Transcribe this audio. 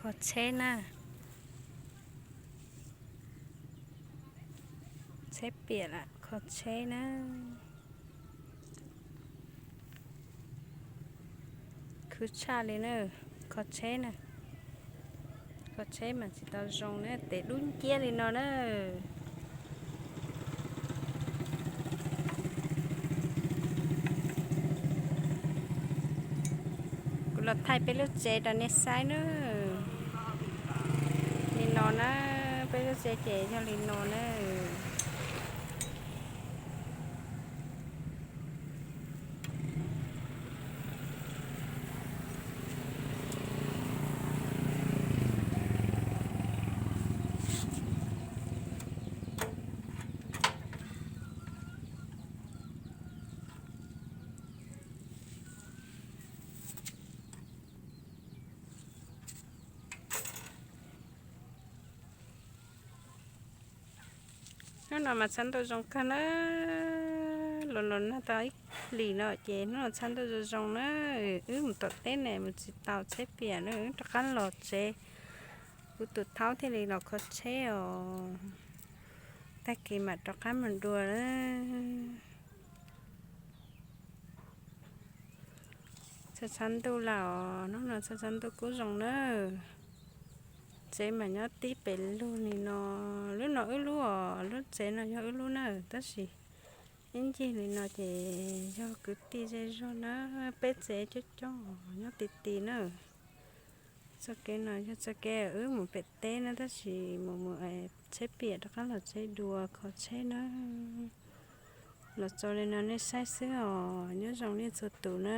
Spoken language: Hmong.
Kho tsheb na. Tsheb piam lam kho tsheb na. Khwv tshaj li na. Kho tsheb na. Kho tsheb mas tsis tau zoo na, tes dub nciab li no na. Kuv los thaij peb lub tsev rau nej saib na. Li no na, peb lub tsev ces yog li no na. Hnub no mas tshav ntuj zoo kawg na, los los nag tau ib hlis no ces hnub no tshav ntuj zoo zoo na. Wb mus tom teb ne mus tsis tau tsheb piam na, wb rov qab los tsev. Kuv tus thaub thiaj li los kho tsheb os. Tag kis mam rov qab mus dua na. Tshav tshav ntuj lawm os, hnub no tshav tshav ntuj kuj zoo na. Tsev mas nyob tib pem lug li no, lub no wb lub os, lub tsev no yog wb lub na, tab sis ib ncig li no ces yog kwv tij zej zog na, peb tsev coob coob nyob ti ti na. Txoj kev no yog txoj kev wb mus pem teb na, tab sis mus mus tsheb piam rov qab los tsev dua kho tsheb na. Los txog li no nej saib xwb os, nyob zoo nej txhua tus na.